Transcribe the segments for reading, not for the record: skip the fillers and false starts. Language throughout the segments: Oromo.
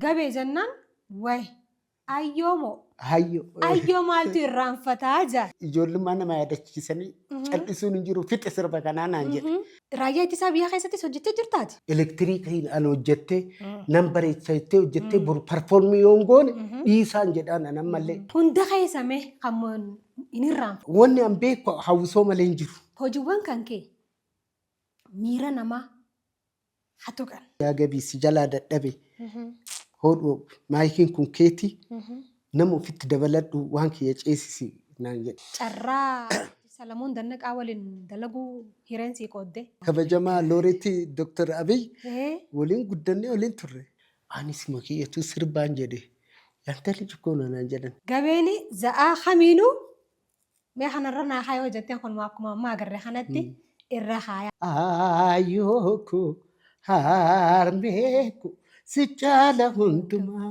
Gabee jennaan way ayyoo moo Hayyoo. ayyoo maaltu irraanfataa jaa. Ijoollummaa nama yaadachiisanii cal'isuun hin jiru fixe sirba kanaa naan jedhe. Raayyaa ittisaa biyyaa keessattis hojjettee jirtaati. Elektiriikiin an hojjettee nan bareecha jettee hojjettee boru perform yoo hin goone dhiisaan jedhaan an ammallee. Hunda keessa mee kan hin irraanfanne. Wanni an beeku hawwisoo malee hin jiru. Hojiiwwan kan kee miira namaa hatuqan. Yaa gabii si jalaa dadhabe hodhu maayikiin kun keeti nama ofitti dabaladhu waan kiyya ceesisi naan jedhe. Carraa Salamoon Dannaqaa waliin dalaguu hireen sii qoodde. Kabajamaa Looreetii Dr. Abiy waliin guddannee waliin turre. Anis makiyyatu sirbaan jedhe. Yanta lij ko naan jedhan. Gabeeni za'aa kamiinuu Mee kanarra naa kaayoo jetteen kunuma akkuma ammaa agarre kanatti irra kaaya. Aayyoo koo harmee koo si caala hundumaa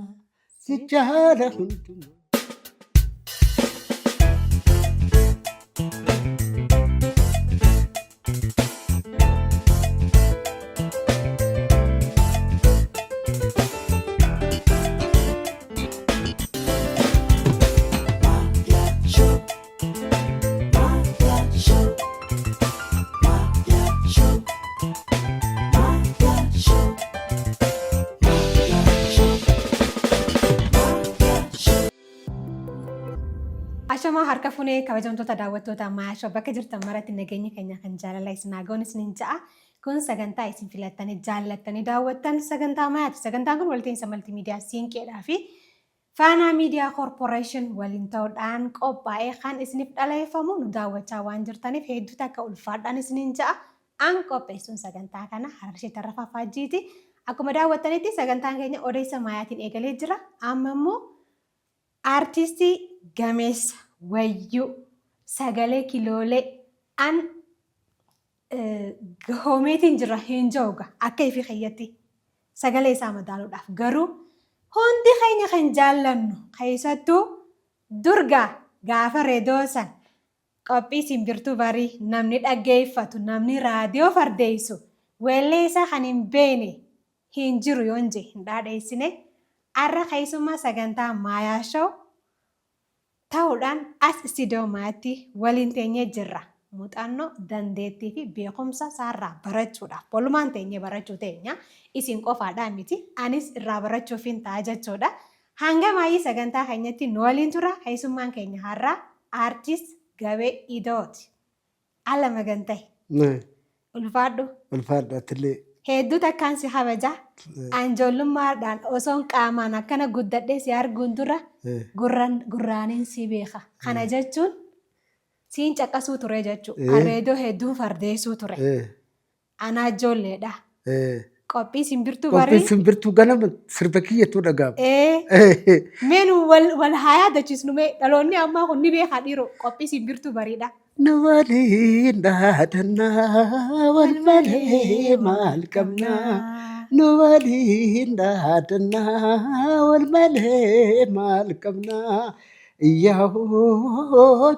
si caala hundumaa. Ashamaa harka funee kabajamtoota daawwattoota Maasho bakka jirtan maratti nageenyi keenya kan jaalala isin haa ga'uun isiniin ja'a. Kun sagantaa isin filattanii jaallattanii daawwattan sagantaa Mayaati. Sagantaan kun walta'iinsa maltiimiidiyaa Siinqeedhaa fi Faanaa Miidiyaa Koorporeeshin waliin ta'uudhaan qophaa'ee kan isiniif dhaleeffamu nu daawwachaa waan jirtaniif hedduu takka ulfaadhaan isiniin ja'a. An qopheessuun sagantaa kana Hararshee Tarrafaa Faajjiiti. Akkuma daawwattanitti sagantaan keenya odeessa Maayaatiin eegalee jira. Amma immoo Aartistii gameessa wayyuu sagalee kiloolee an gahoomeetiin jira hin ja'uga akka ifi kiyyatti sagalee isaa madaaluudhaaf garuu hundi keenya kan jaallannu keessattuu durgaa gaafa reedoo san qophii simbirtuu barii namni dhaggeeffatu namni raadiyoo fardeessu weellee isaa kan hin beekne hin jiru yoon je hin dhaadheessine arra keessummaa sagantaa Maayaa Show ta'uudhaan as istiidiyoo Maayaatti waliin teenyee jirra. Muuxannoo, dandeettii fi beekumsa isaarraa barachuudhaaf walumaan teenyee barachuu teenya. Isin qofaadhaa miti anis irraa barachuufin ta'a jechuudha. Hanga maayii sagantaa keenyatti nu waliin tura. Keessummaan keenya har'aa Aartist Gabee Idooti. Ala maganta'i. Ulfaadhu. Ulfaadhu atillee. Hedduu takkaan si kabaja. An ijoollummaadhaan osoon qaamaan akkana guddadhee si arguun dura gurran gurraaniin si beeka. Kana jechuun siin caqasuu ture jechuudha. Arreedoo hedduun fardeessuu ture. Anaa ijoolleedha. Qophii simbirtuu Qophii barii. simbirtuu ganama sirba kiyyatu dhaga'ama. Mee nu wal wal haa yaadachiisnu mee dhaloonni ammaa kun ni beekaa dhiiroo qophii simbirtuu bariidha. Nu waliin dhaadannaa wal malee maal qabnaa? Nu waliin dhaadannaa wal malee maal qabnaa? Iyyaa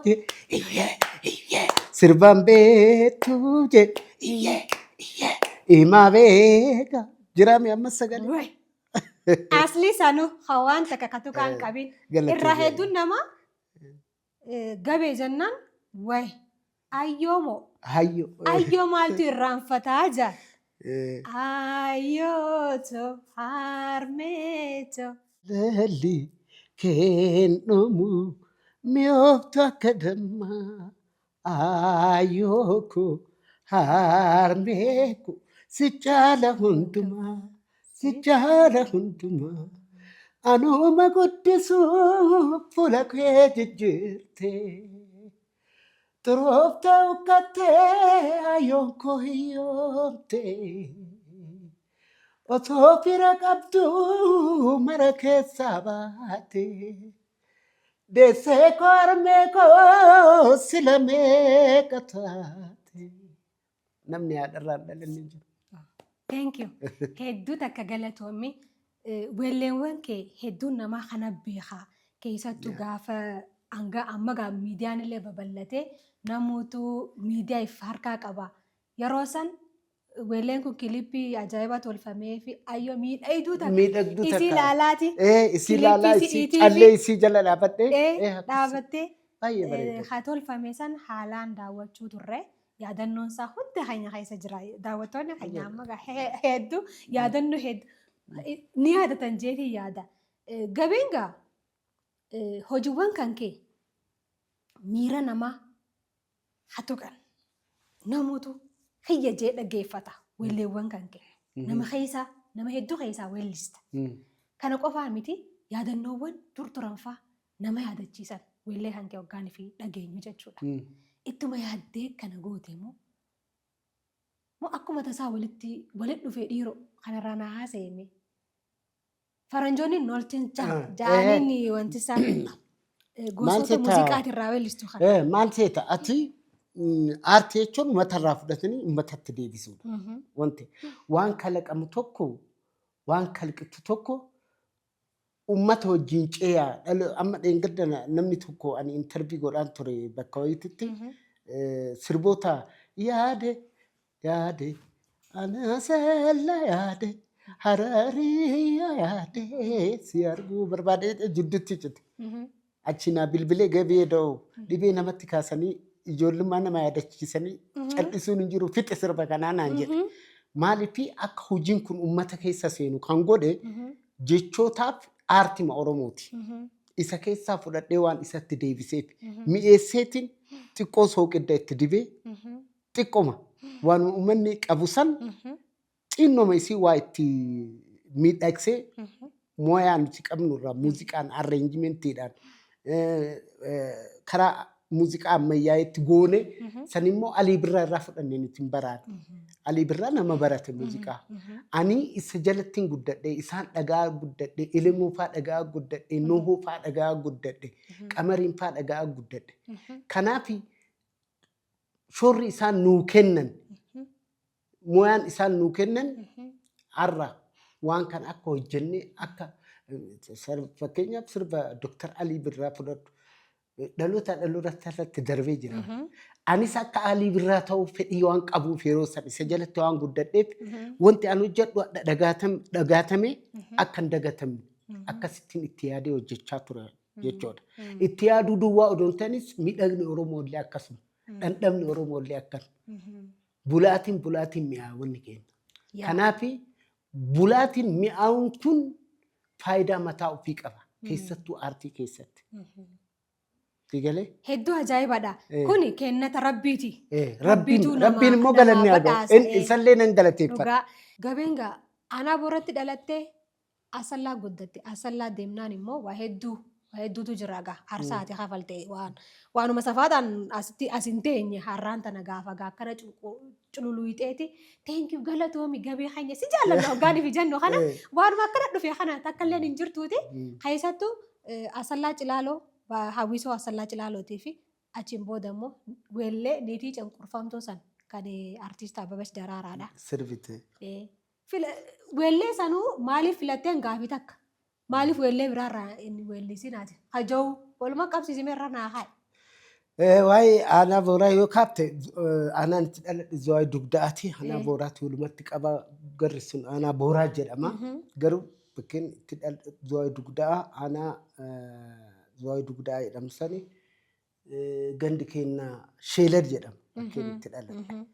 je iyyee iyyee sirbaan beektu je iyyee iyyee himaa beeka jiraame amma sagalee. Way. Asli sanu hawaan takka ka tuqaan qabin. Irraa hedduun nama gabee jennaan way ayyoo moo Hayyoo. ayyoo maaltu irraanfataa jaa. Ayyooto harmeeto. Lalli keen dhumu mi'ooftu akka dammaa ayyoo koo harmee koo si caala hundumaa si caala hundumaa anuma guddisuuf fuula kee jijjiirte. Xuroofte ukkattee ayyoon koo hiyyoomte. Osoo fira qabduu mara keessaa baate. Deessee koo harmee koo sila meeqa taate. Namni haadharraa hin dhalanne hin jiru. Thank you. Hedduu takka galatoomi. Weelleewwan kee hedduun namaa kana beeka. Keessattuu gaafa hanga amma gaa miidiyaan illee babal'atee namoota miidiyaa if harkaa qaba. Yeroo san Weelleen kun kilippii ajaa'ibaa tolfamee fi ayyoo miidhagduu takka. Miidhagduu Isii takka. laalaati. Isii Kilippii laalaa isii isii iitii callee fi isii jala dhaabadhee. Akkasii. Dhaabattee Baay'ee bareeda. Haa tolfame san haalaan daawwachuu turre. Yaadannoon isaa hunda keenya keessa jira. Daawwattoonni keenya amma hedduu yaadannoo hedduu ni yaadatan jeetii yaada. Gabeen gaa hojiiwwan kan kee miira namaa hatuqan namoota kiyya jee dhaggeeffata weelleewwan kan kee. Nama keessaa nama hedduu keessaa weellista. Kana qofaa miti, yaadannoowwan dur turan faa nama yaadachiisan weellee kan kee hoggaanii fi dhageenyu jechuudha. Ittuma yaaddee kana goote moo moo akkuma tasaa walitti walitti dhufee dhiiroo kanarraa naa haasa'e? Faranjoonni nooltiin jaaniin wanti isaa gosoota muuziqaatirraa weellistu kana. Maal seeta ati, aartii jechuun uummatarraa fudhatanii uummatatti deebisuudha. Wanti waan kalaqamu tokko, waan kalqitu tokko uummata wajjin ceeyaa. Amma dheengadda namni tokko ani interview godhaan ture bakka wayiititti, sirboota yaade yaade anasella yaade harariya yaade si arguu barbaade jidduutti cite. Achi naa bilbilee, gabee da'oo dhibee namatti kaasanii ijoollummaa nama yaadachiisanii cal'isuun hin jiru, fixe sirba kanaa naan jedhe. Maaliif akka hojiin kun uummata keessa seenu kan godhe jechootaaf aartima Oromooti. Isa keessaa fudhadhee waan isatti deebiseef mi'eesseetiin xiqqoo sooqidda itti dibee, xiqqoma waan uummanni qabu san xinnoma isii waa itti miidhagsee, mooyaa nuti qabnu irraa muuziqaan arrangementiidhaan karaa muuziqaa ammayyaa'etti goone san immoo Alii Birraa irraa fudhanne nuti hin baraan. Alii Birraa nama barate muuziqaa. Ani isa jalattiin guddadhe, isaan dhagaa guddadhe, Elemoo faa dhagaa guddadhe, Nohoo faa dhagaa guddadhe, Qamariin faa dhagaa guddadhe. Kanaaf shoorri isaan nuu kennan, mooyaan isaan nuu kennan har'a waan kana akka hojjennee, akka fakkeenyaaf sirba Dr. Alii Birraa fudhadhu, dhaloota dhaloota irratti darbee jira. Anis akka Alii Birraa ta'uu fedhii waan qabuuf, yeroo san isa jalatti waan guddadheef, wanti ani hojjedhu dhagaatamee akka hin dagatamne akkasittiin itti yaadee hojjechaa ture jechuudha. Itti yaaduu duwwaa odoo hin ta'inis miidhagni Oromoo illee akkasuma. Dhandhamni Oromoo illee akkasuma. Bulaatiin bulaatiin mi'aawwanni keenya. Kanaaf bulaatiin mi'aawun kun faayidaa mataa ofii qaba. Keessattuu aartii keessatti. Sigalee? Hedduu ajaa'ibadha. Kuni kennata Rabbiiti. Rabbiin Rabbiitu Rabbiin immoo galanni namaa haa ga'u. badhaasa. Isallee nan galateeffadha. Dhugaa. Gabeen gaa aanaa Booratti dhalattee Asallaa guddatte. Asallaa deemnaan immoo waa hedduu waa hedduutu jira gaa. Aarsaa ati kafalte waan waanuma safaadhaan asitti as hin teenye har'aan tana gaafa gaa akkana cululuuyxeeti. Thank you, galatoomi gabee keenya, si jaallanna hoggaan fi jennu kana waanuma akkana dhufe kana takka illee hin jirtuuti. Keessattuu Asallaa Cilaaloo, hawwisoo Asallaa Cilaalootii fi achiin booda immoo weellee niitii cunqurfamtuu san kan artiist Ababash Daraaraadha. Sirbite. Weellee sanuu maaliif filatteen gaafii takka? Maaliif weellee biraarraa hin weellisin ati? Haja'u walumaa qabsiisimee irra naa kaa'i. Waa'ee aanaa Booraa yoo kaafte, aanaan itti dhaladhe Zuwaay Dugda'aati. Aanaa Booraati walumatti qaba, garri sun aanaa Booraa jedhama. Garuu bakkeen itti dhaladhe Zuwaay Dugda'aa, aanaa Zuwaay Dugda'aa jedhamu sani, gandi keenya Sheelad jedhama bakkeen itti dhaladhe.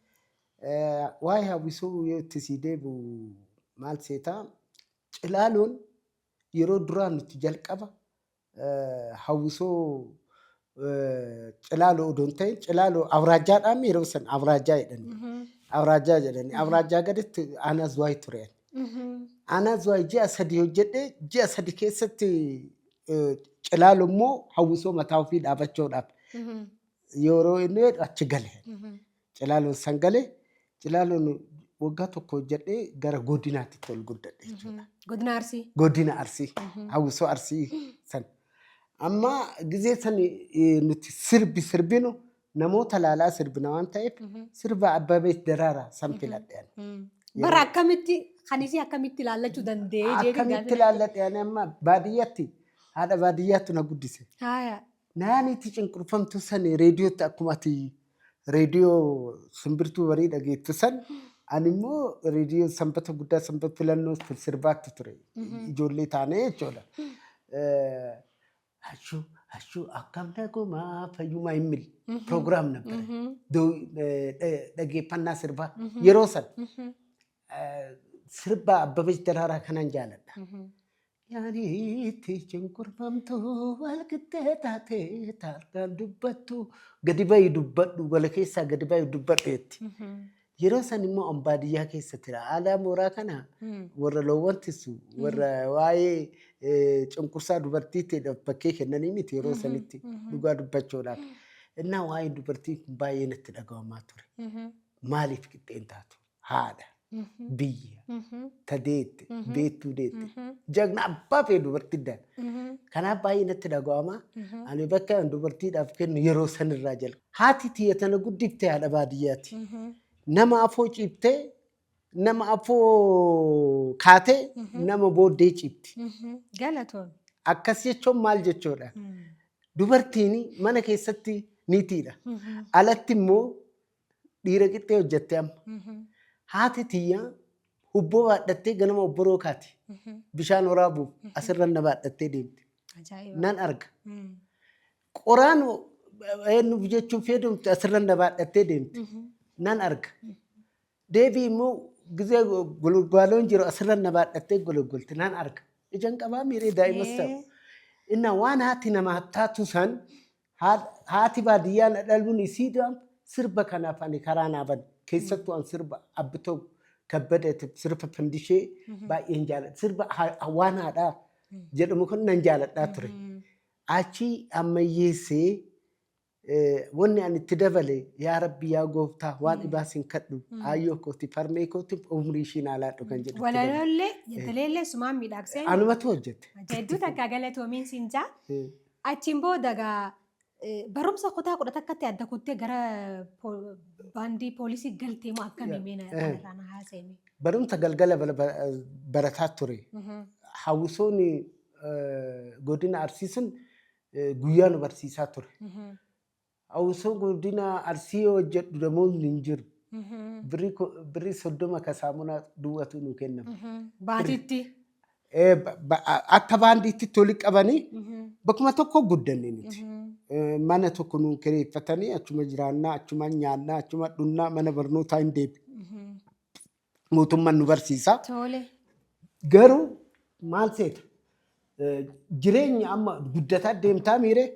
Waa'ee hawwisoo yoo itti sii deebi'u maal seetaa, Cilaaloon yeroo duraa nuti jalqaba hawwisoo Cilaaloo odoo hin ta'in, Cilaaloo awraajjaadhaan, yeroo san awraajjaa jedhani. Awraajjaa jedhani. Awraajjaa gaditti aanaa Zuwaay ture. Aanaa Zuwaay ji'a 3 hojjedhee, ji'a 3 keessatti Cilaaloo immoo hawwisoo mataa ofii dhaabachuudhaaf yeroo inni jedhu achi gale. Cilaaloon san gale. Cilaaloon waggaa tokko hojjedhee gara godinaatti ol guddadhe jechuudha. Godina Arsii. Godina Arsii, hawwisoo Arsii san. Amma gizee san nuti sirbi sirbinu namoota laalaa sirbina waan ta'eef sirba Abbabeet Daraaraa san filadhe ani. Bara akkamitti kan isii akkamitti ilaallachuu danda'ee jeetii Akkamitti ilaalladhe, ani amma baadiyyaatti, haadha baadiyyaatti na guddise. Naaniitti cunqurfamtuu san reediyootti, akkuma ati reediyoo simbirtuu barii dhageettu san. Ani immoo reediyoo Sanbata guddaa, sanbata filannoo sirbaatti ture. Ijoollee taanee jechuudha. Hashuu hashuu akkam nagumaa fayyumaa hin mil program ነበረ. Dhageeffannaa sirbaa yeroo san sirba Abbabech Daraaraa kanan jaaladha. Yaaniitti cunqurfamtu walqixxee taatee taarkaan dubbattu gadi bahi dubbadhu, gola keessaa gadi bahi dubbadhu jetti. Yeroo san immoo an baadiyyaa keessa tura. Aadaa mooraa kana warra loowwan tissu, warra waa'ee cunqursaa dubartiitiidhaaf bakkee kennanii miti yeroo sanitti, dhugaa dubbachuudhaaf. Innaa waa'ee dubartii kun baay'ee natti dhaga'amaa ture. Maaliif qixxeen taatu? Haadha, biyya, ta deette, deettuu deette. Jagna abbaa fee dubartii dha. Kanaaf baay'ee natti dhaga'ama. Ani bakka an dubartiidhaaf kennu yeroo sanirraa jalqaba. Haati tiyya tana guddifte haadha baadiyyaati. Nama afoo ciiftee, nama afoo kaatee, nama booddee ciifti. Galatoon. Akkas jechuun maal jechuudha? Dubartiin mana keessatti niitiidha. Alatti immoo dhiira qixxee hojjette amma. Haati tiyya hubboo baadhattee ganama obboroo kaati. Bishaan waraabuuf asirra na baadhattee deemti. Ajaa'iba. Nan arga. Qoraan eenyuuf jechuuf fayyadamtu asirra na baadhattee deemti. Nan arga. Deebii immoo gizee golgwaaloon jiru asirra na baadhattee golgolti, nan arga. Ijaan qabaa miiree daa'imas ta'u. Inna waan haati namaa taatu san, haati baadiyyaa na dhaluun isiidhaan sirba kanaaf ani karaa naa bane. Keessattuu an sirba Abbitoo Kabbadeetiif sirba Fandishee baay'een jaaladha. Sirba waan haadhaa jedhamu kun nan jaaladhaa ture. Achi ammayyeessee wanni ani itti dabale, yaa Rabbi, yaa gooftaa, waan dhibaa sin kadhu, aayyoo kootiif harmee kootiif umrii ishii naa laadhu kan jedhu itti dabale. Walaloollee jettaleellee sumaan miidhagsee. Anumatu hojjete. Hedduu takka galatoomiin siin jaa. Achiin booda gaa barumsa kutaa 11tti adda kuttee gara baandii poolisii galtee moo akkamii? Mee kanarraa na haasa'ime. Barumsa galgala barataa ture. Hawwisoon godina Arsii sun guyyaa nu barsiisaa ture. Hawwisoo godina Arsii yoo hojjedhu namoonni hin jiru. Birrii 30 ka saamunaa duwwatu nu kennama. Baatiitti. Akka baandiitti toli qabanii bakkuma tokko guddanne nuti. Mana tokko nu kireeffatanii achuma jiraannaa, achuma nyaannaa, achuma dhunnaa, mana barnootaa hin deebi. Mootummaan nu barsiisa. Garuu maal seeta? Jireenya amma guddataa deemtaa miiree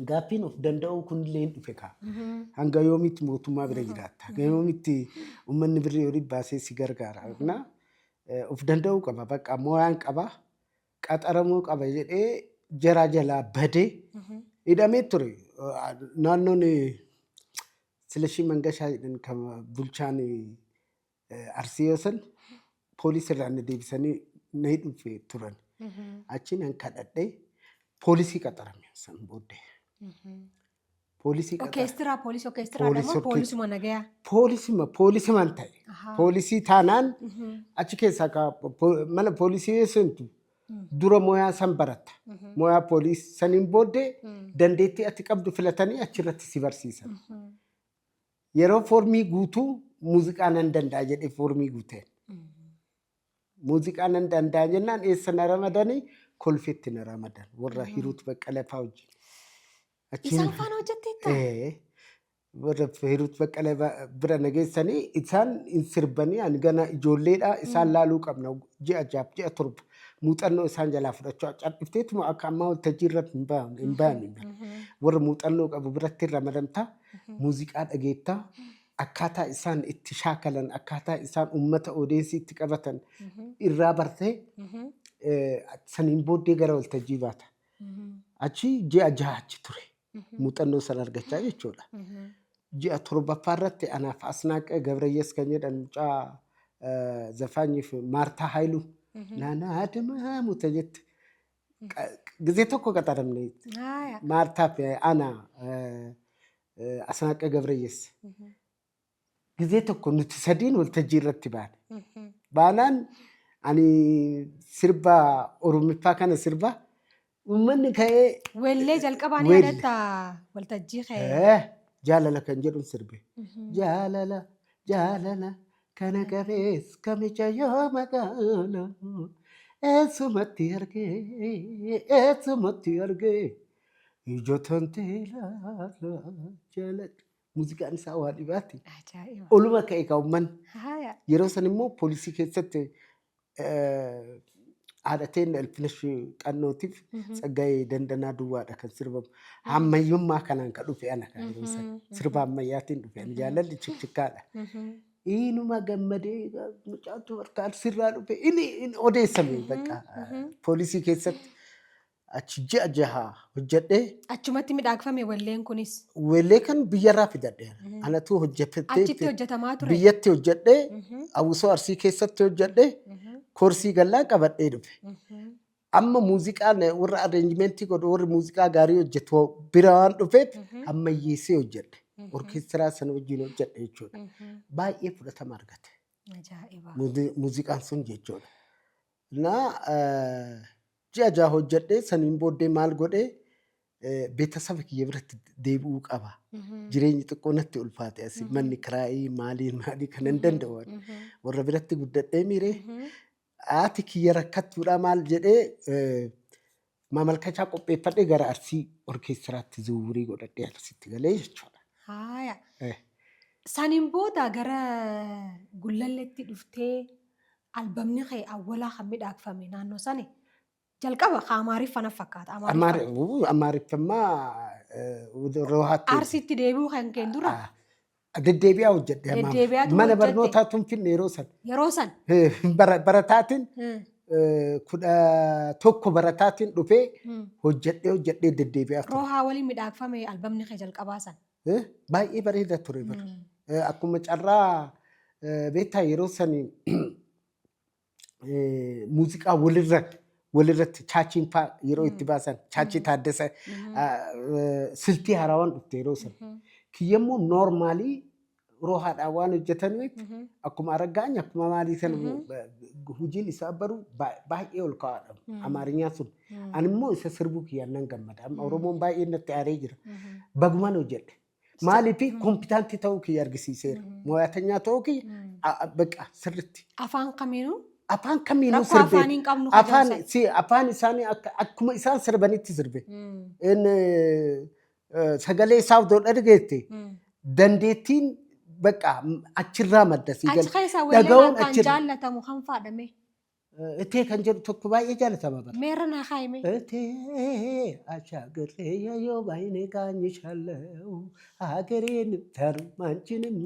gaaffiin of danda'uu kunillee hin dhufe kaa. Hanga yoomitti mootummaa bira jiraatta? Hanga yoomitti uummanni birrii horii baasee si gargaara? Na of danda'uu qaba. Bakka mooyaan qaba. Qaxaramuu qaba jedhee jaraa jalaa badee hidhamee ture. Naannoon Silashii Mangashaa jedhan kan bulchaan Arsii yoo san poolisii irraa na deebisanii na hidhuuf turan. Achi nan kadhadhee poolisii qaxarame san booddee. Poolisii qaxarame. Orkeestiraa, poolisii orkeestiraa Poolisii moo poolisuma nagayaa? Poolisuman ta'e. Poolisii taanaan achi keessaa mana poolisii seentu dura moyaa san baratta. Moyaa poolisii saniin booddee dandeettii ati qabdu filatanii achirratti si barsiisan. Yeroo foormii guutuu muuziqaa nan danda'a jedhee foormii guuteen. Muuziqaa nan danda'a jennaan eessa na ramadanii? Kolfeetti na ramadan, warra Hiruut Baqqalee fa'aa wajjin. Isaan faana hojjetteetta? Ee, warra Hiruut Baqqalee bira na geessanii, isaan hin sirbanii, ani gana ijoolleedha, isaan laaluu qabna, ji'a 6f ji'a 7 muuxannoo isaan jalaa fudhachuu, cal'ifteetuma akka ammaa waltajjii irratti hin baane. Warra muuxannoo qabu biratti ramadamta, muuziqaa dhageettaa, akkaataa isaan itti shaakalan, akkaataa isaan uummata odeensii itti qabatan irraa bartee saniin booddee gara waltajjii baata. Achi ji'a 6 achi ture. Muuxannoo sana argachaa jechuudha. Ji'a torbaffaa irratti anaaf Asnaaqee Gabrayyes kan jedhan mucaa zafaanyiif Maartaa Haayiluu naanaa Adamaamu jette. Gizee tokko qaxaramne. Maartaa fi ana Asnaaqee Gabrayyes. Gizee tokko nuti sadiin waltajjii irratti baane. Baanaan ani sirba Oromiffaa kana sirba, uummanni ka'ee Weellee jalqabaa ni Weelle. yaadatta waltajjii ka'e? Eh, Jaalala kan jedhu sirbe. Jaalala, jaalala kana qabees kamicha yoo magaala eessumatti argee, eessumatti argee, ijootaan ilaala jaalala. Muuziqaan isaa waa dhibaati. Ajaa'iba. Oluma ka'e kan uummanni. Yeroo san immoo poolisii keessatti haadha teenna Ilfinesh Qannootiif Tsaggaayee Dandanaa duwwaadha kan sirbamu. Ammayyummaa kanaan kan dhufe ana kan yeroo san. Sirba ammayyaatiin dhufe. Ani jaalalli chikchikkaadha. Inuma gammadee mucaatu harka sirraa dhufe inni odeessame bakka poolisii keessatti achi ji'a 6 hojjedhee. Achumatti midhaagfame walleen kunis. Weellee kan biyyarraa fidadhe. Anatu hojjetee Achitti hojjetamaa ture. Biyyatti hojjedhee, Awusoo Arsii keessatti hojjedhee, koorsii gallaa qabadhee dhufe. Amma muuziqaan warra arrangement godhu, warri muuziqaa gaarii hojjetu bira waan dhufeef ammayyeessee hojjedhe. Orkeestiraa sana wajjin hojjedhe jechuudha. Baay'ee fudhatama argate. Ajaa'iba. Muuziqaan sun jechuudha. Naa ji'a 6 hojjedhee saniin booddee maal godhee, beetasaba kiyya biratti deebi'uu qaba. Jireenyi xiqqoo natti ulfaate, asii manni kiraayii maalii maalii kan hin danda'u. Warra biratti guddadhee miiree haati kiyya rakkattuudha maal jedhee maamalkachaa qopheeffadhee gara Arsii orkeestiraatti zuwurii godhadhee Arsiitti galee jechuudha. Haaya. Saniin booda gara Gullalleetti dhuftee albamni kee awwalaa kan midhaagfame naannoo sani jalqaba ka Amaariffa na fakkaata. Amaariffa. Amaariffammaa Roohaatti. Arsiitti deebi'uu kan keen dura. Deddeebi'aa hojjedhe. Deddeebi'aatu Mana hojjette. barnootaa tun finne yeroo san. Yeroo san. Barataatiin 11 barataatiin dhufee hojjedhee hojjedhee deddeebi'aa ture. Roohaa waliin midhaagfame albamni kee jalqabaa san. Baay'ee bareeda ture bara. Akkuma carraa beektaa yeroo sani muuziqaa walirratti chaachiin fa'aa yeroo itti baasan, Chaachii Taaddasa siltii haarawaan dhufte yeroo san. Kiyyammoo normal Roohaadhaan waan hojjetaniif akkuma Araggaany akkuma maalii sana hojiin isaa baru baay'ee ol ka'aadha. Amaarinyaan sun. Ani immoo isa sirbuu kiyyaan nan gammada. Amma Oromoon baay'ee natti aaree jira. Bagumaan hojjedhe. Maaliif competent ta'uu kiyya argisiiseera. Mo'atanyaa ta'uu kiyya bakka sirritti. Afaan kamiinuu Afaan kamiinuu rakkoo sirbee. afaanii hin qabnu Afaan kajaansan. Si afaan isaanii akkuma isaan sirbanitti sirbe. Inni sagalee isaa odoo dhageette dandeettiin bakka achirraa madda si Achi gala. keessaa walleen Dhaga'uun akkaan achirra. jaallatamu kan faadhame. Itee kan jedhu tokko baay'ee jaalatama bara. Meerra naa kaayime. እቴ አሻግሬ ያየው ባይኔ ቃኝሻለው፣ ሀገሬን ተርማንችንም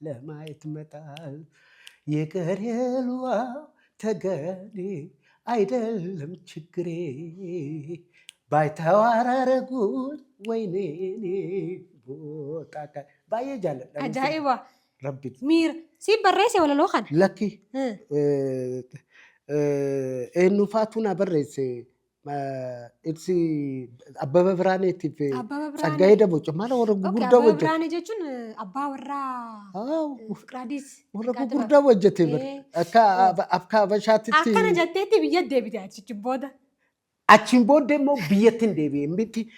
ለማየት መጣል የገሬልዋ ተገኔ አይደለም ችግሬ ባይተዋር አረጉኝ ወይኔ ቦታ baay'ee jaalladha. Ajaa'iba. Rabbi. Miira. Si barreesse walaloo kana? Lakki, eenyufaatu na barreesse, ibsi Abbaba Biraaneetiif Abbaba Biraanee. Tsaggaayee Daboco maal warra gugurdaa Abbaba hojjete. Biraanee jechuun abbaa warraa Fiqiraadis. Warra gugurdaa hojjete bara. Akka Habashaatitti. Akkana jetteetti biyya deebite achichi booda. Achiin booddee immoo biyyatti hin deebi'e. Miti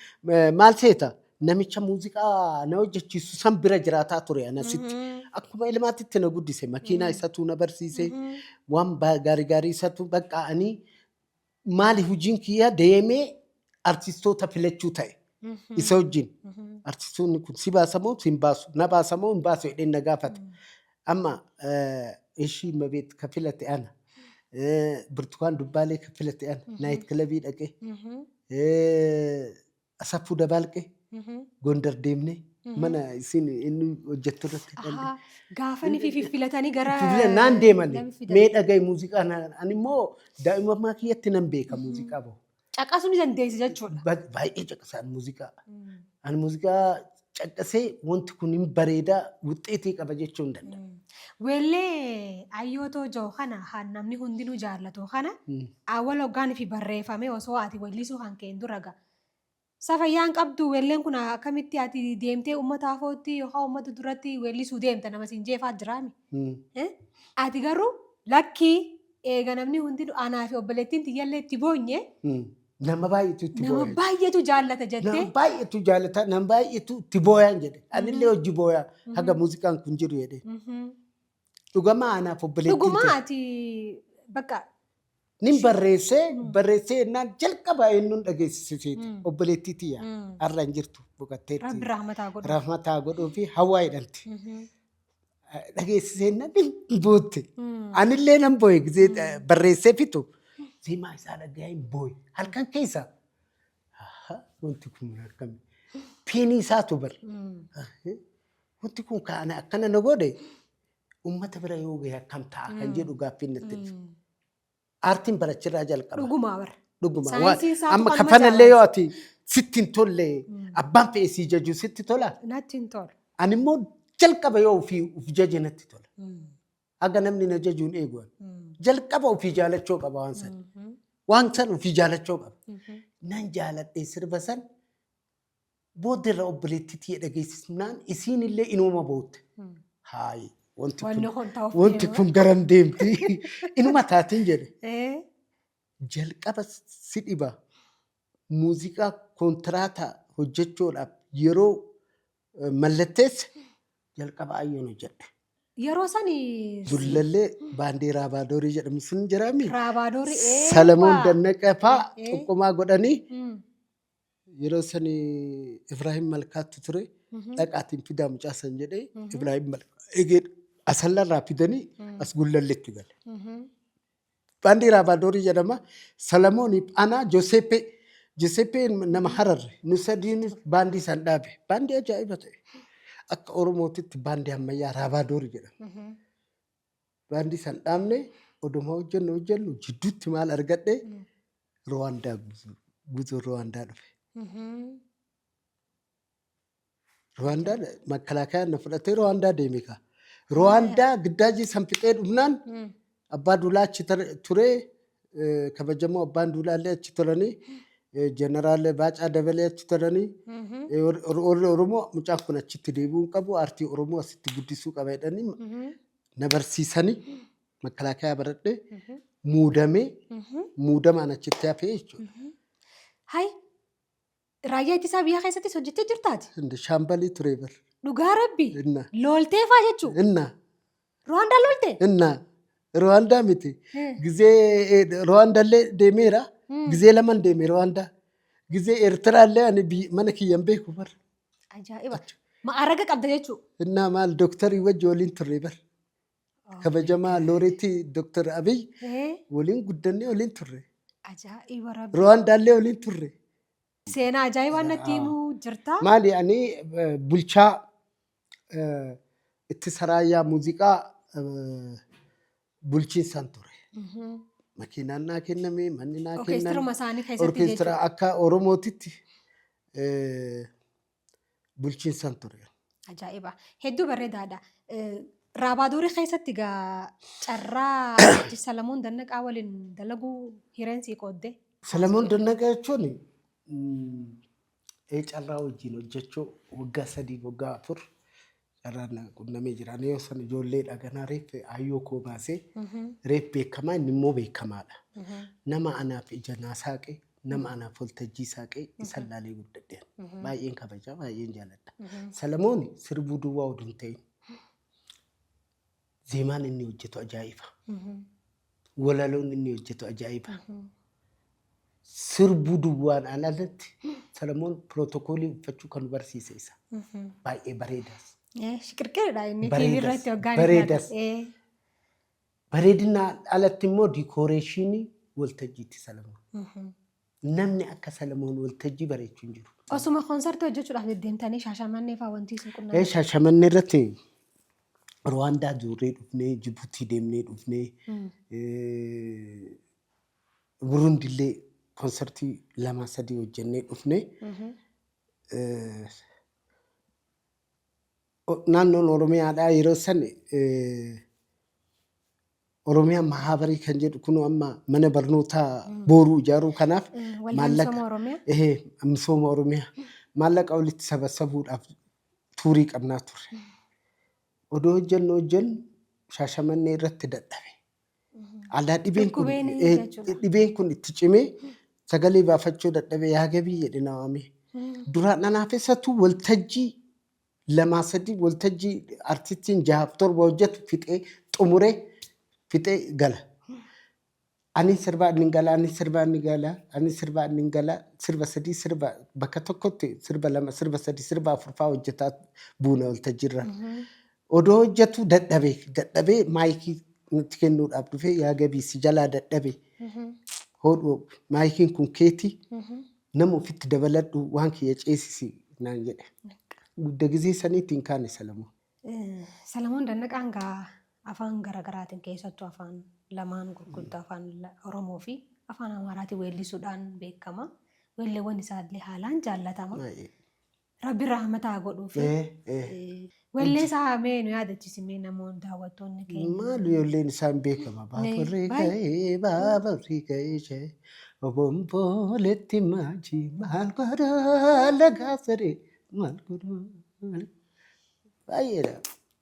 maal seeta, namicha muuziqaa na hojjechiisu san bira jiraataa ture anasitti. Akkuma ilmaatitti na guddise, makiinaa isatu na barsiise, waan gaarii gaarii isatu bakka ani maali hojiin kiyya deemee artistoota filachuu ta'e isa wajjin. Artistoonni kun si baasamoo si hin baasu, na baasamoo hin baasu jedhee na gaafate. Amma ishii Mabeet ka filate ana. Birtukaan Dubbaalee ka filate ana. Night club dhaqee. Asaffuu Dabaalqee Gondar deemnee mana isin inni hojjettu irratti dhandhe. Gaafa ni filatanii gara. Naan deemani. Nama fidan. Mee dhaga'i muuziqaa ani immoo daa'imummaa kiyyatti nan beeka muuziqaa bahu. Caqasuu ni dandeessi jechuudha. Baay'ee caqasaan muuziqaa. Ani muuziqaa caqasee wanti kun hin bareedaa, wuxxeetii qaba jechuu hin danda'a. Weellee ayyootoo jiru kana kan namni hundinuu jaallatu kana awwal hoggaan fi barreeffame osoo ati weellisuu kan keen dura ga'a. Safayyaan qabdu weelleen kun akkamitti ati deemtee uummata afootti yookaan uummata duratti weellisuu deemta, nama siin jeefaa jiraami. Ati garuu lakkii eega namni hundinuu anaa fi obboleettiin tiyyallee itti boonye. Nama baay'eetu itti Nama booya. baay'eetu jaallata jettee. Nama baay'eetu jaalata, nama baay'eetu itti booyaan jedhe. Anillee hojii booyaa haga muuziqaan kun jiru jedhe. Dhugamaa anaaf obboleettiin Dhugumaa ta'e. ati bakka. Nin barreessee barreessee jennaan jalqaba eenyuun dhageessisiseeti. Obboleettii tiyya har'a hin jirtu boqotteetti. Rabbi rahmataa godhu. Rahmataa godhuu fi hawaa jedhamti. Dhageessisee jennaan hin bootte. Anillee nan booye gisee barreessee fixu. Zeemaa isaa dhaga'ee hin booye. Halkan keessa. Wanti kun akkami. Piinii isaatu bar. Wanti kun kana akkana na godhe uummata bira yoo gahe akkam ta'a kan jedhu gaaffiin natti dhufe. Aartiin barachirraa jalqaba. Dhugumaa bara. Dhuguma. Saayinsiin isaatu Amma kanuma kafanallee caalaa. yoo ati sitti hin tolle abbaan fe'e sii jaju sitti tola. Natti hin tolu. Ani immoo jalqaba yoo ofii of jaje natti tola. Haga namni na jaju hin eegu. Jalqaba ofii jaalachuu qaba waan san. Waan san ofii jaalachuu qaba. Nan jaaladhe sirba san. Booda irra obboleettii tiyya dhageessisnaan isiin illee inuma bootte. Haayi wanti Wanni kun kun ta'uuf wanti deema. kun garam deemti inuma taatiin jedhe. Jalqaba si dhiba muuziqaa kontiraata hojjechuudhaaf yeroo mallatteesse jalqaba ayyoon hojjedhe. Yeroo sani Gullallee baandii Raabaadorii jedhamu sun jiraami. Raabaadorii Salamoon Dannaqee faa xuqqumaa godhanii yeroo sani Ibrahim Malkaatti ture dhaqaatiin fidaa mucaa san jedhee Ibrahim Malkaa eegee asallarraa fidanii as Gullalleetti gale. Baandii Raabaadorii jedhama. Salamooniif ana Joseepee. Joseepeen nama Hararre. Nu sadiin baandii san dhaabe. Baandii ajaa'iba ta'e. Akka Oromootitti baandii ammayyaa Raabaadorii jedhama. Baandii san dhaabne oduma hojjennu hojjennu jidduutti maal argadhe Ruwaandaa guutuu Ruwaandaa dhufe. Ruwaandaa makkalaakayaan na fudhatee Ruwaandaa deeme kaa. Ruwaandaa giddaajii san fixee dhufnaan abbaa duulaa achi ture kabajamoo abbaan duulaallee achi turanii jeneraal Baacaa Dabalee achi turanii warri Oromoo mucaan kun achitti deebi'uu hin qabu aartii Oromoo asitti guddisuu qaba jedhanii na barsiisanii makkalaakayaa baradhee muudamee muudamaan achitti hafee jechuudha. Hay Raayyaa ittisaa biyyaa keessattis hojjettee jirtaati. Inda shaambalii ture bar. Dhugaa rabbi. Inna. Loltee faa jechuu. Inna. Ruwaandaa lolte? Inna. Ruwaandaa miti. Gizee Ruwaandallee deemeera. Gizee laman deeme Ruwaandaa. Gizee Eertiraallee ani mana kiyya hin beeku bar. Ajaa'iba. Ma'aaraga qabda jechuu. Innaa maal dooktarii wajji waliin turre bar. Kabajamaa looreetii Dooktar Abiy waliin guddannee waliin turre. Ajaa'iba rabbi. Ruwaandaallee waliin turre. Seenaa ajaa'ibaa natti himuu jirta. Maali ani bulchaa ittisa raayyaa muuziqaa bulchiinsaan ture. Makiinaan naa kenname, manni naa kenname. Orkeestiruma isaanii keessatti Orkeestira jechuudha. akka Oromootitti bulchiinsaan ture. Ajaa'iba. Hedduu bareedaadha. Raabaaduurii keessatti egaa carraa Artist Salamoon Dannaqaa waliin dalaguu hireen sii qoodde. Salamoon Dannaqaa jechuun carraa wajjin hojjechuu waggaa 3 waggaa 4 carraan na qunnamee jira. Ani yoo san ijoolleedha ganaa reef aayyoo koo baasee reef beekamaa inni immoo beekamaadha. Nama anaaf ija naa saaqe nama anaaf waltajjii saaqee isan laalee guddadheen. Baay'een kabaja baay'een jaaladha. Salamoon sirbuu duwwaa oduu hin ta'in zeemaan inni hojjetu ajaa'iba. Walaloon inni hojjetu ajaa'iba. Sirbuu duwwaan alatti Salamoon pirootokoolii uffachuu kan nu barsiise isa. Baay'ee bareedaas. Shiqirqiridha inni TV Bareedas, irratti hoggaan inni bareedas. argu. Bareedina alatti immoo diikooreeshinii waltajjiitti Salamoon. Namni akka Salamoon waltajjii bareechu hin jiru. Osuma koonsartii hojjechuudhaaf deddeemtanii Shaashamannee fa'aa wanti isin qunname. Shaashamannee irratti Ruwaandaa duurree dhufnee, Jibuutii deemnee dhufnee, Burundillee koonsartii lama sadii hojjennee dhufnee. Naannoon Oromiyaadhaa yeroo san Oromiyaa Mahaabarii kan jedhu kun amma mana barnootaa booruu ijaaruu kanaaf Waldaan maallaqa misooma Oromiyaa. Misooma Oromiyaa maallaqa walitti sabasabuudhaaf tuurii qabnaa turre. Odoo hojjennu hojjennu Shaashamannee irratti dadhabe. Alaa dhibeen kun Dhukkubeen eh, jechuudha. dhibeen kun itti cimee Sagalee baafachuu dadhabe, "Yaa Gabii," jedhe na waamee. Duraan anaaf isatu waltajjii lamaa sadii, waltajjii artistiin jahaaf torba hojjetu fixee xumuree fixee gala. Ani sirbaa inni gala, ani sirbaa inni gala, ani sirbaa inni gala, sirba sadii, sirba bakka tokkotti sirba lama, sirba sadii, sirba afurfaa hojjetaa buuna waltajjiirra. Odoo hojjetu dadhabee dadhabee maayikii nutti kennuudhaaf dhufee, "Yaa Gabii, si jalaa dadhabe, hodhu, maayikiin kun keeti, nama ofitti dabaladhu, waan kiyya ceesisi," naan jedhe. Gudda gizee saniitti hin kaane Salamoon. Salamoon Dannaqaan gaa afaan garaagaraatiin, keessattuu afaan lamaan gurguddoo, afaan Oromoo fi afaan Amaaraatiin weellisuudhaan beekama. Weelleewwan isaallee haalaan jaallatama. Rabbi rahmata haa godhuufi. Weellee isaa mee nu yaadachiisi mee, namoonni daawwattoonni keenya. Maal, ijoolleen isaan beekama. Baaburri ka'ee, baaburri ka'ee ishee obomboleetti maaji maal godhaa lagaa saree maal godhaa. Baay'eedha.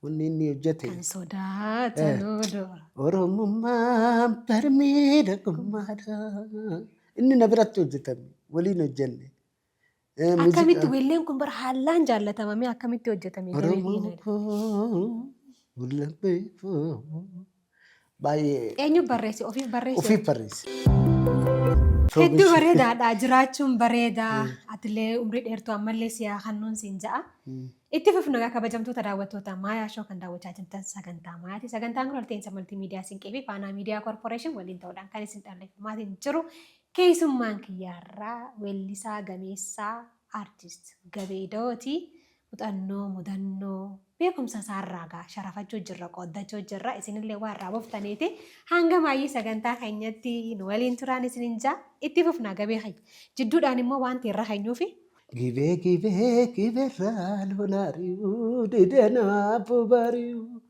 Wanni inni hojjete. Kan sodaatan odoo. Oromummaan barmiidhagummaadha. Inni na biratti hojjetame. Waliin hojjenne. Akkamitti weelleen kun bara haalaan jaallatamame akkamitti hojjetame? Oromoo koo laphee koo. Baay'ee. Eenyu barreesse? Ofiif barreesse? Ofiif barreesse. Hedduu bareedaadha. Jiraachuun bareedaa. Atillee umrii dheertuu ammallee siyaa hannuun siin ja'a. Itti fufnu egaa, kabajamtoota daawwattoota Maayaa Show, kan daawwachaa jirtan sagantaa Maayaati. Sagantaan kun walta'iinsa Maltiimiidiyaa Sinqee fi Faanaa Miidiyaa Koorporeeshin waliin ta'uudhaan kan isin dhalleeffamaatiin jiru. Keessummaan kiyyaarraa weellisaa gameessaa Artist Gabee Dawooti. Muuxannoo, mudannoo, beekumsa isaarraa gaa sharafachuu jirra, qooddachuu jirra. Isinillee waa irraa buuftaniiti. Hanga maayyii sagantaa keenyatti nu waliin turaan isinin jaa. Itti fufnaa, Gabee keenya. Jidduudhaan immoo wanti irra keenyuufi. Gibee gibee gibeerraa lonaari'uu didee naaf bari'uu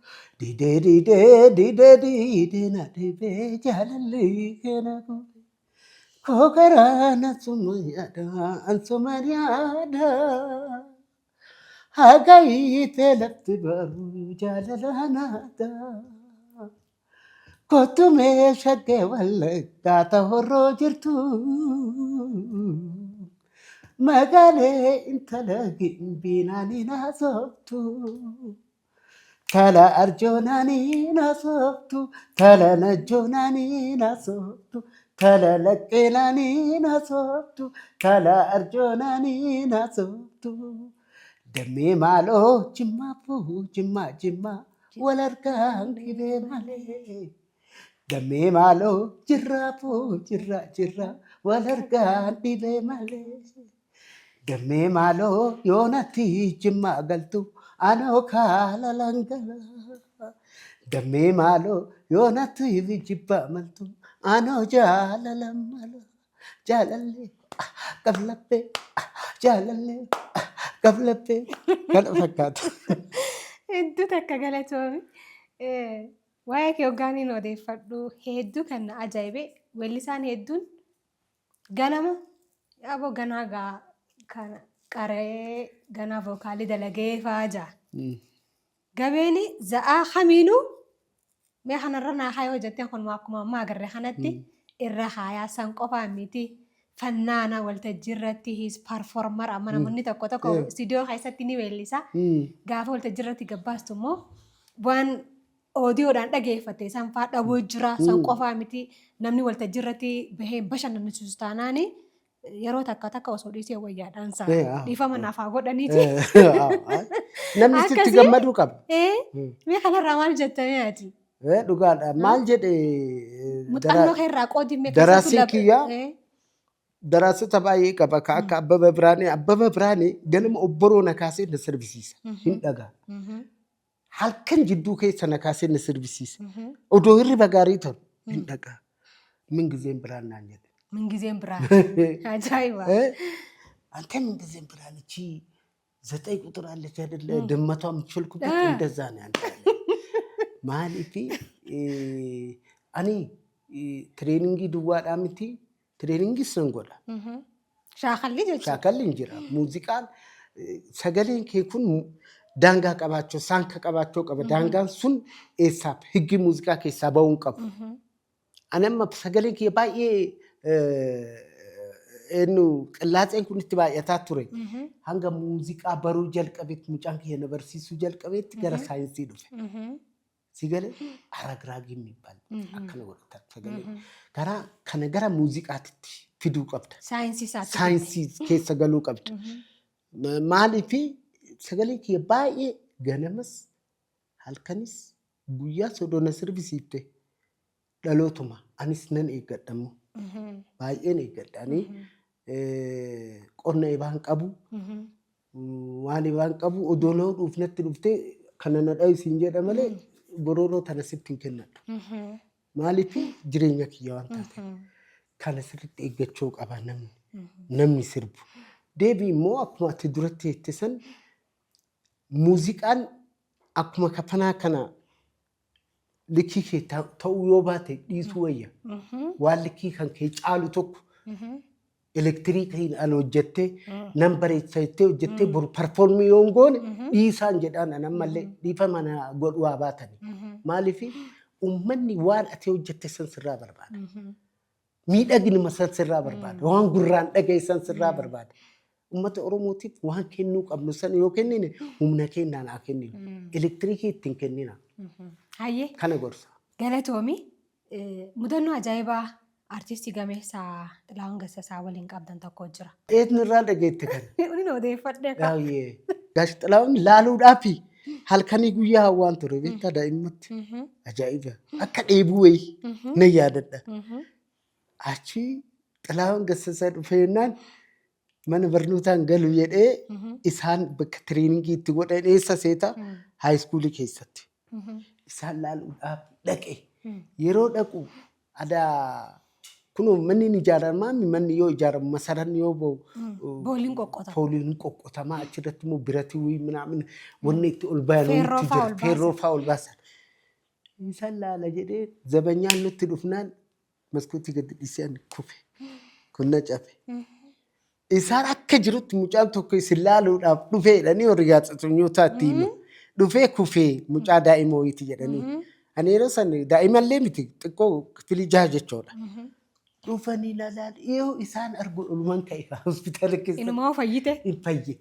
didee didee didee didee na dhibee jaalalli keena gubee koo na suma yaada ansuma yaada hagayiitee lafti baruu jaalala naada kottu mee shaggee Wallaggaa ta'orroo jirtu magaalee intala gimbiinaanii naasoftu tala arjoonaanii naasoftu tala najjoonaanii naasoftu tala laqqeenaanii naasoftu tala arjoonaanii naasoftu dammee maaloo jimmaafuu jimmaa jimmaa wal argaan gibee malee. Dammee maaloo jirraafuu jirra jirra wal argaan dhibee malee. Dammee maaloo yoonatti jimmaa galtu anoo kaala langala. Dammee maaloo yoonatti jibbaa maltu anoo jaalala mala. Jaalallee qablabbee, jaalallee qablabbee, kana fakkaata. Hedduu takka galatoomi. Waa'ee kee hoggaaniin odeeffadhu hedduu kan na ajaa'ibe, weellisaan hedduun ganama yaaboo ganaa gaa kana qaree ganaa vookaalii dalagee fa'aa jaa. Gabeeni za'aa kamiinuu mee kanarra naa kaayoo jettee, kun akkuma ammaa agarre kanatti irra kaayaa san qofaa miti. Fannaana waltajjii irratti his performer, amma namoonni tokko tokko istiidiyoo keessatti ni weellisa. Gaafa waltajjii irratti gabbaastu immoo waan oodiyoodhaan dhageeffate san faa dhabuu jira. San qofaa miti, namni waltajjii irratti bahee bashannansiisu taanaani yeroo takka takka osoo dhiisee wayyaadhaan isaa dhiifama naaf haa godhaniiti. Namni sitti gammaduu qaba. Mee kanarraa maal jettanii ati? Dhugaadha. Maal jedhe? Muuxannoo kee irraa qoodi mee. Daraasiin kiyyaa daraasota baay'ee qaba. Ka akka Abbaba Biraanee. Abbaba Biraanee ganama obboroo na kaasee na sirbisiisa. Hin dhagaa. Halkan jidduu keessa na kaasee na sirbisiisa. Odoo hirriba gaarii tolu hin dhagaa. "Mingizeen Biraan," naan jedhe. Mingizeen Biraan. Ajaa'iba. "አንተ ምንጊዜም ብርሃን፣ እቺ 9 ቁጥር አለች አይደለ? ድመቷ የምትሾልክበት እንደዛ ነው ያንተ።" Maaliif, ani training duwwaadhaa miti, training san godha. Shaakalli jechuudha. Shaakalli hin jira. Muuziqaan sagaleen kee kun daangaa qabaachuu, saanka qabaachuu qaba. Daangaan sun eessaaf higgi muuziqaa keessaa bahuu hin qabu. Ani amma sagaleen kiyya baay'ee Eenyu qillaatseen kun itti baay'ataa ture. Hanga muuziqaa baruu jalqabetti, mucaan kiyya na barsiisuu jalqabetti gara saayinsii dhufe. Si galee aragraagii የሚባል akkana godhata sagalee. Gara kana gara muuziqaatitti fiduu qabda. Saayinsii isaatti. Saayinsii keessa galuu qabda. Maaliif sagalee kiyya baay'ee ganamas halkanis guyyaa odoo na sirbisiifte dhalootuma anis nan eeggadha immoo. Baay'een eeggadha. Ani qonna ibaan qabu, waan ibaan qabu odoo na hodhuuf natti dhuftee kana na dhahi siin jedha malee gororoo tana sitti hin kennadhu. Maaliif jireenya kiyya waan taateef. Kana sirriitti eeggachuu qaba namni sirbu. Deebii immoo akkuma ati duratti jette san muuziqaan akkuma kafanaa kana likii kee ta'uu yoo baate dhiisuu wayya. Waan likii kan kee caalu tokko elektiriikiin an hojjettee nan bareecha jettee hojjettee boru perform yoo hin goone dhiisaan jedhaan an ammallee dhiifama na godhu haa baatani. Maaliif uummanni waan ati hojjette san sirraa barbaada. Miidhaginuma san sirraa barbaada. Waan gurraan dhagaye san sirraa barbaada. Uummata Oromootiif waan kennuu qabnu san yoo kennine humna kennaan haa kenninu. Elektiriikii ittiin kennina. Hayyee. Kana gorsa. Galatoomi. Mudannoo ajaa'ibaa artistii gameessa Xilahuun Gassasaa waliin qabdan tokko jira. Eenyu irraa dhageette kana? Inni odeeffadhe. Baay'ee. Gaash Xilahuun laaluudhaafi halkanii guyyaa hawwaan ture beektaa daa'immatti. Ajaa'iba! Akka dheebuu wayii nan yaadadha. Achi Xilahuun Gassasaa dhufee jennaan mana barnootaan galu jedhee isaan bakka training itti godhan eessa seeta, high school keessatti. Isaan laaluudhaaf dhaqe. Yeroo dhaqu adaa kunoo manni ni ijaaramaa, manni yoo ijaaramu masaranni yoo ba'u Booliin qoqqotama. Pooliin qoqqotamaa, achirratti immoo birati wayii minaamin wanni itti ol bayan Feerroo wayiitu fa'aa jira. ol baasan. Feerroo fa'aa ol baasan. Isaan laala jedhee zabanyaan nutti dhufnaan maskootii gadi dhiisee ani kufe. Kun na cabe. Isaan akka jirutti mucaan tokko isin laaluudhaaf dhufee jedhanii warri gaazexeessitoota itti himu. Dhufee kufee mucaa daa'ima wayiiti jedhanii. Ani yeroo san daa'imallee miti, xiqqoo kifilii 6 jechuudha. Dhufanii laalaan yoo isaan argu olumaan ka'e hospitaala keessa. Inumaa fayyite. Hin fayye.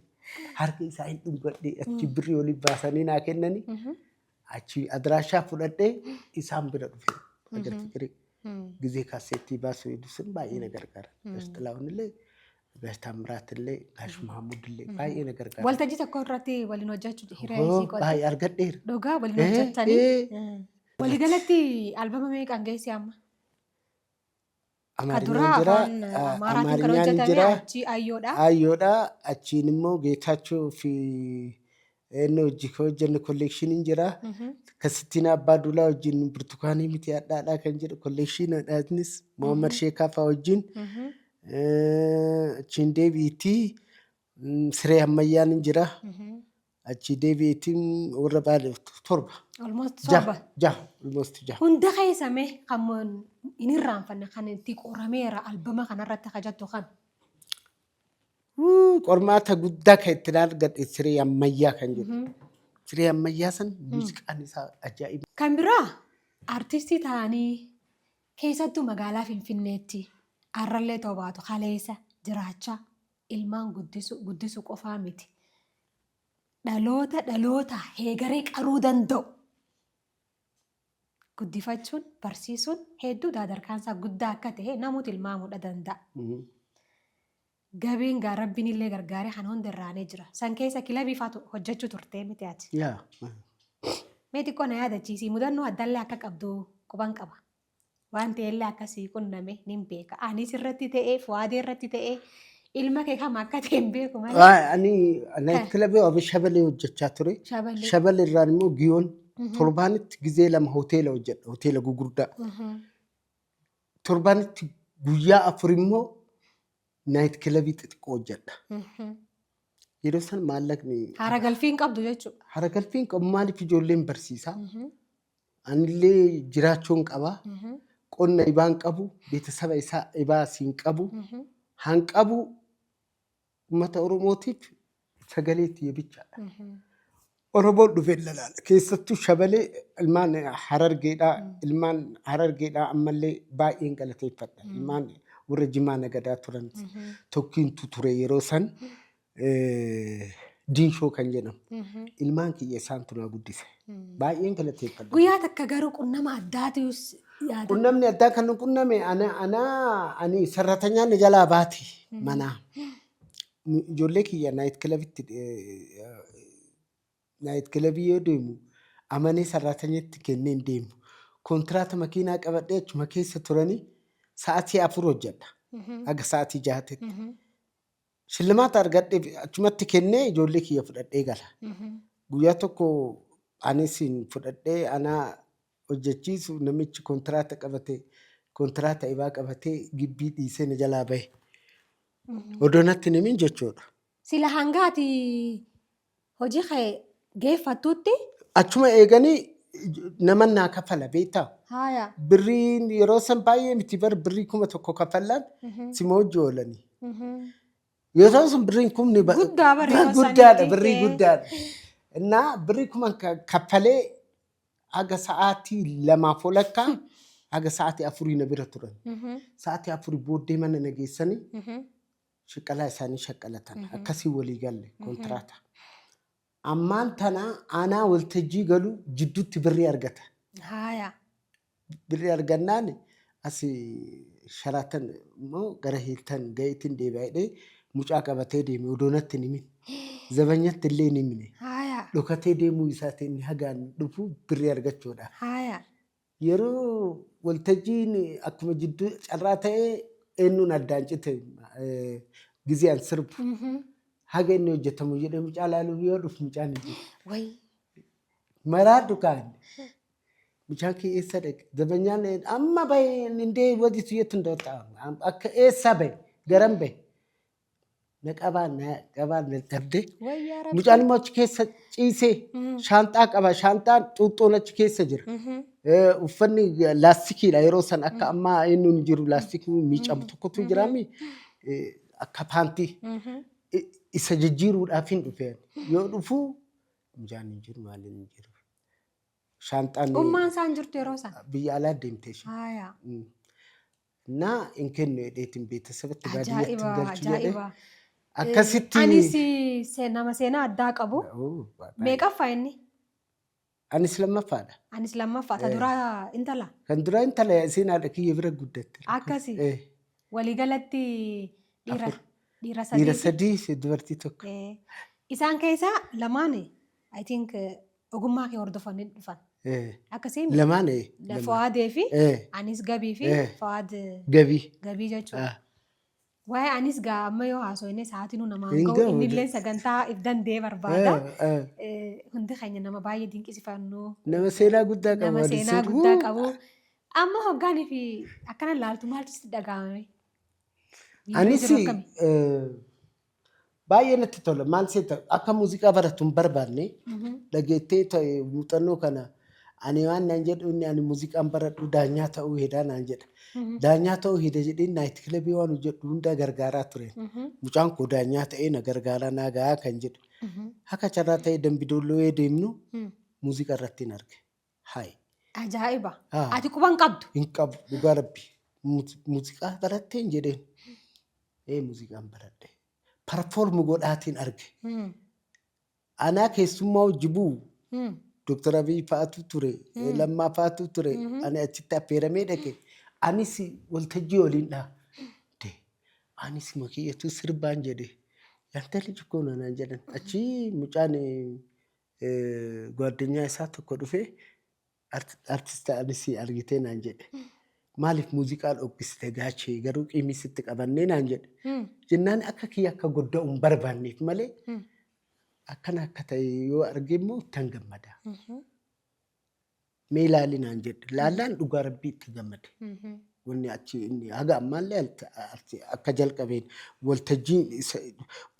Harka isaa hin dhungadhee achi birrii olii baasanii naa kennanii achi adiraashaa fudhadhee isaan bira dhufe. Agar fiqirii. Gizee kaaseettii baasuu hedduu sun baay'ee na gargaara. Gaash Xilahuun illee, Gaash Taamiraat illee, Gaash Mahamud illee baay'ee na gargaara. Waltajjii tokko irratti waliin hojjechuu hiree Hoo, isii qote. Baay'ee argadheera. Dhugaa waliin hojjettanii. Waliigalatti albama meeqaan geessi amma? Ka Amaarinyaan duraa jira, afaan Amaaraatiin kan Amaarinyaan hojjetame jira, achi ayyoodha. Ayyoodha. Achiin immoo Geetaachoo fi inni hojii koo hojjenne collectioniin jira. Kasittiin Abbaa Duulaa wajjin burtukaanii miti hadhaadhaa kan jedhu collectioniidha innis Muhammad Sheekaa fa'aa wajjin. Achiin deebiitii siree ammayyaan hin jira. Achii deebiitiin warra baale torba. Almost Jaha. 7. Jaha. Almost 6. Hunda keessa mee kan hin irraanfanne kan itti qorameera albama kanarratti hajattu kan. Qormaata guddaa kan ittiin argadhe siree ammayyaa kan jedhu. Siree ammayyaa san muuziqaan isaa ajaa'iba. Kan biraa artistii ta'anii keessattuu magaalaa Finfinneetti arrallee ta'uu baatu kaleessa jiraachaa ilmaan guddisu qofaa miti. Dhaloota dhaloota heegaree qaruu danda'u guddifachuun barsiisuun hedduu daadarkaansaa guddaa akka ta'e namoota tilmaamuudha danda'a. Gabiin gaa rabbiin illee gargaaree kan hunda irraanee jira. San keessa kilabii faatu hojjechuu turtee miti ati? Yaa. Mee xiqqoo na yaadachiisi, mudannoo addallee akka qabdu quban qaba. Waan ta'ellee akkasii qunname nin beeka. Anis irratti ta'ee, Fuwaadee irratti ta'ee, ilma kee kam akka ta'e hin beeku malee. Ani night club shabalee hojjechaa ture. Shabalee. Shabalee irraan immoo Giyoon torbaanitti gizee 2 hoteela hojjedha. Hoteela gugurdaa. Torbaanitti guyyaa 4 immoo night club xixiqqoo hojjedha. Yeroo san maallaqni Haara galfii hin qabdu jechuudha. Hara galfiin qabu, maaliif ijoolleen barsiisaa. Anillee jiraachuun qaba. Qonna ibaan qabu, beetasaba isaa ibaa siin qabu. Han qabu uummata Oromootiif sagalee tiyya bichaadha. Oromoon dhufee lalaala. Keessattuu shabalee ilmaan Harargeedhaa, ilmaan Harargeedhaa ammallee baay'een galateeffadha. Ilmaan Warra jimaa nagadaa turan tokkiintu ture yeroo san, Diinshoo kan jedhamu. Ilmaan kiyya isaantu naa guddise. Baay'een galateeffadha. Guyyaa takka garuu qunnama addaatu yaada. Qunnamni addaa kan nu qunname ana ana ani sarratanyaan na jalaa baate manaa. Ijoollee kiyya night clubitti, night clubii yoo deemu amanee sarratanyatti kennee hin deemu. Kontiraata makiinaa qabadhee achuma keessa turanii sa'aatii 4 hojjedha. Haga sa'aatii 6tti. Shillimaata argadhe achumatti kennee ijoollee kiyya fudhadhee gala. Guyyaa tokko anis fudhadhee anaa hojjechiisu namichi kontiraata qabate, kontiraata ibaa qabatee gibbii dhiisee na jalaa bahe. Odoo natti hin himin jechuudha. Sila hanga ati hojii kee geeffattutti. Achuma eeganii nama naa kafala beektaa? Haaya. Birriin yeroo san baay'ee miti bar, birrii 1000 kafallaan sima hojii oolanii. Yeroo sun birriin kumni Guddaa bara yeroo guddaadha sanitti. Birrii guddaadha. Innaa birrii kuma kaffalee haga sa'aatii lamaaf walakkaa haga sa'aatii 4 na bira turan. Sa'aatii 4 booddee mana na geessanii shaqqalaa isaanii shaqqalatan. Akkasii walii galle kontiraata. Ammaan tana aanaa waltajjii galu jidduutti birrii argata. Haaya. Birrii argannaan as Sharaatan immoo gara Hiiltan ga'iitiin deebi'a jedhee mucaa qabatee deeme odoo natti hin himin. Zabanyatti illee hin himne. Haaya. Dhokatee deemuu isaatiin inni hagaan dhufu birrii argachuudha. Haaya. Yeroo waltajjiin akkuma jidduu carraa ta'ee eenyuun addaan cite gizee an sirbu. Haga inni hojjetamu jedhee mucaa laaluuf yoo dhufu mucaan hin jiru. Wayi. Maraadhu kaan. Mucaan kee eessa dhaqe? Zabanyaan amma bahe indee waditu yetu ndota. Akka eessa bahe? Garam bahe? Na qabaa, na qabaa na dhabde. Wayyaa Rabbi. Mucaan immoo achi keessa ciisee shaanxaa qaba. Shaanxaan xuuxxoon achi keessa jira. Uffanni laastikiidha yeroo san, akka ammaa eenyuun hin jiru, laastikii miicamu tokkotu jiraami akka paantii. Isa jijjiiruudhaaf hin dhufe. Yoo dhufu mucaan hin jiru, maaliin hin jiru. Shaanxaan Ummaan isaan jirtu yeroo san. Biyya alaa deemte isheen. Haaya. Naa hin kennu jedheetiin beetasabatti baadiyyatti Ajaa'iba galchu jedhee. Ajaa'iba. Akkasitti. Anis nama seenaa addaa qabu. Oh, baay'ee. Meeqaffaa inni? Anis lammaffaadha. Anis lammaffaa. Ta duraa intala. Kan duraa intala, isiin haadha kiyya bira guddatte. Akkasi. Eh, Waliigalatti dhiira Afur. Dhiira Dhiira sadii. sadii, dubartii tokko. Isaan keessaa lamaan I think ogummaa kee hordofanii dhufan. Akkasii miti? Lamaan lamaan. Fawaadee fi Anis Gabii fi Fawaad Gabii. Gabii jechuudha. Ah. Waa'ee Anis gaa amma yoo haasofne sa'aatii nu namaan Hin gahu, gahu. inni illee sagantaa if danda'ee barbaada. Eh, eh. Hundi keenya nama baay'ee dinqisiifannu. Nama seenaa guddaa qabu. Nama Anis. seenaa guddaa qabu. Amma hoggaanii fi akkana laaltu maaltu sitti dhaga'ame? Miirri Anis jiru akkami? Baay'ee natti tola. Maal seeta, akka muuziqaa baratu hin barbaanne dhageettee ta'e muuxannoo kana ani waan naan jedhu inni ani muuziqaan baradhu daanyaa ta'uu hedaa naan jedha. Daanyaa ta'uu heda jedhee night clubii waan hojjedhu hundaa gargaaraa ture. Mucaan koo daanyaa ta'ee na gargaaraa naa gahaa kan jedhu. Akka carraa ta'ee Dambidolloo yoo deemnu muuziqaa irratti hin arge. Hayi. Ajaa'iba. Ah. Ati quban qabdu. Hin qabu dhugaa rabbi. Muuziqaa barattee hin jedheen. Ee, muuziqaan baradhe. Perform godhaatiin arge. Anaa keessummaa hojii bu'u Dr. Abiy fa'aatu ture, Lammaa fa'aatu ture. Ani achitti affeeramee dhaqe. Anis waltajjii waliin dha. De, anis makiyyatu sirbaan jedhe. Yanta ልጅ እኮ ነው naan jedhan. Achi mucaan ጓደኛ isaa tokko dhufee artist anis argitee naan jedhe. Maaliif muuziqaa dhoqqiste gaachee, garuu qiimii sitti qabannee naan jedhe. Jennaan akka kiyya akka godda'u hin barbaanneef malee akkana akka ta'e yoo arge immoo ittan gammada. Mee ilaali naan jedhe. Laallaan dhugaa rabbii itti gammade. Wanni achi inni haga ammaallee akka jalqabeen waltajjii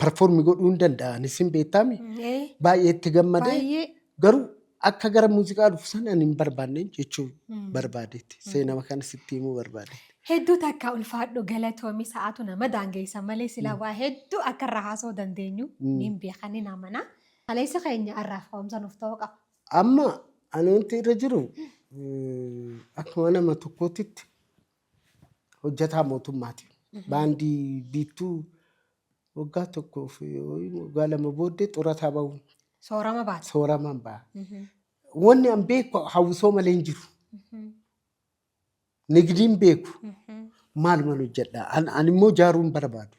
perform godhuu hin danda'a. Anis hin beektaami. Baay'ee itti gammade. Baay'ee. Garuu akka gara muuziqaa dhufu sana ani hin barbaanne jechuu barbaadetti. Seenama kana sitti himuu barbaadetti. Hedduu takka ulfaadhu, galatoomi. Sa'aatu nama daangeessa malee sila waa hedduu akka irraa haasa'uu dandeenyu niin beekanii namana. Kaleessa keenya irraa ka'umsa nuuf ta'uu qaba. Amma ani wanti irra jiru akkuma nama tokkootitti hojjetaa mootummaati. Baandii biittuu waggaa tokkoof waggaa 2 booddee xurataa bahu. Soorama baata. Sooramaan baha. Wanni an beeku hawwisoo malee hin jiru. Nigdiin beeku. Maal maal hojjedha? An immoo jaaruu hin barbaadu.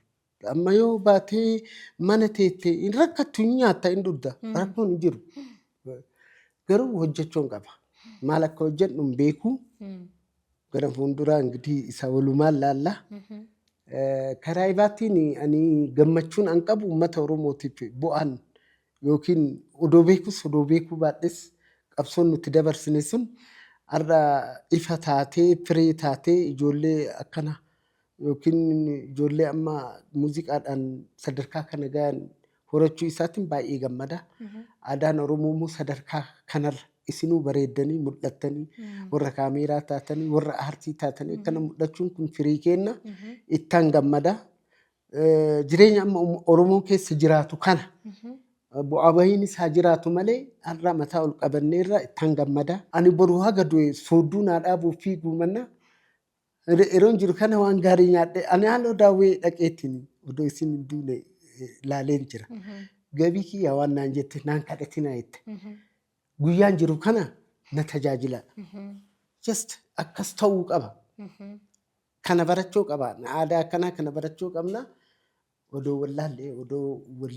Amma yoo baatee mana teettee hin rakkattu, hin nyaatta, hin dhugda. Rakkoon hin jiru. Garuu hojjechuun qaba. Maal akka hojjedhu hin beeku. Gara fuulduraa ingitii isa walumaan laalla. Karaa ibaatiin ani gammachuun an qabu uummata Oromootiif bu'aan yookiin odoo beekus odoo beekuu baadhes qabsoon nuti dabarsine sun har'a ifa taatee, firee taatee, ijoollee akkana yookiin ijoollee amma muuziqaadhaan sadarkaa kana gahan horachuu isaatiin baay'ee gammada. Aadaan Oromoo immoo sadarkaa kanarra isinuu bareeddanii mul'attanii, warra kaameeraa taatanii, warra aartii taatanii akkana mul'achuun kun firii kenna, ittaan gammada. Jireenya amma Oromoon keessa jiraatu kana bu'aa bahiin isaa jiraatu malee har'a mataa ol qabanneerra, ittaan gammada. Ani boru haga du'e soodduu naa dhaabuuf fiiguu manna yeroon jiru kana waan gaarii nyaadhe. Ani haaloo daawwee dhaqeetiin odoo isin hin duune laaleen jira. Gabii kiyya waan naan jette naan kadhatinaa jette. Guyyaan jiru kana na tajaajila. Just akkas ta'uu qaba. Kana barachuu qaba. Aadaa akkanaa kana barachuu qabna. Odoo wallaallee, odoo wal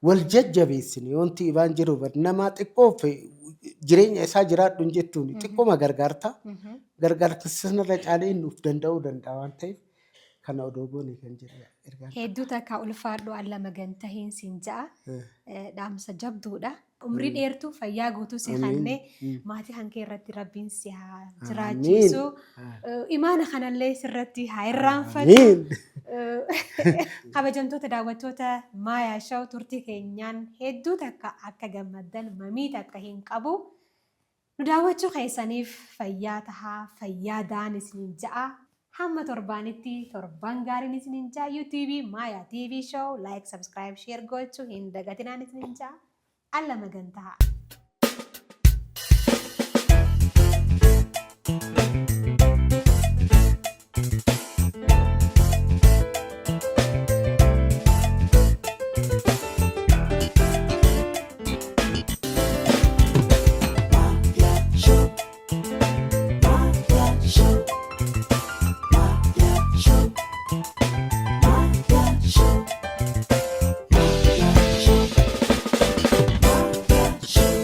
wal jajjabeessine, wanti ibaan jiru bar namaa xiqqoof jireenya isaa jiraadhu hin jettuun xiqqooma gargaarta. Gargaarta sanarra caalee inni of danda'uu danda'a waan ta'eef kana odoo goone kan jedhu ergaan. Hedduu takka ulfaadhu, alla magantahiin siin ja'a. Dhaamsa jabduudha. Umrii dheertuu fayyaa guutuu si kennee maatii kan kee irratti Rabbiin si haa jiraachisu. Imaana kanallee sirratti haa irraanfatu. Kabajamtoota daawwattoota Maayaa Show, turtii keenyaan hedduu takka akka gammaddan mamii takka hin qabu. Nu daawwachuu keessaniif fayyaa tahaa, fayyaa da'an isiniin ja'a. Hamma torbaanitti torban gaariin isiniin ja'a. YouTube Maayaa TV Show like, subscribe, share gochuu hin dagatinaan isiniin ja'a. Alla magan tahaa.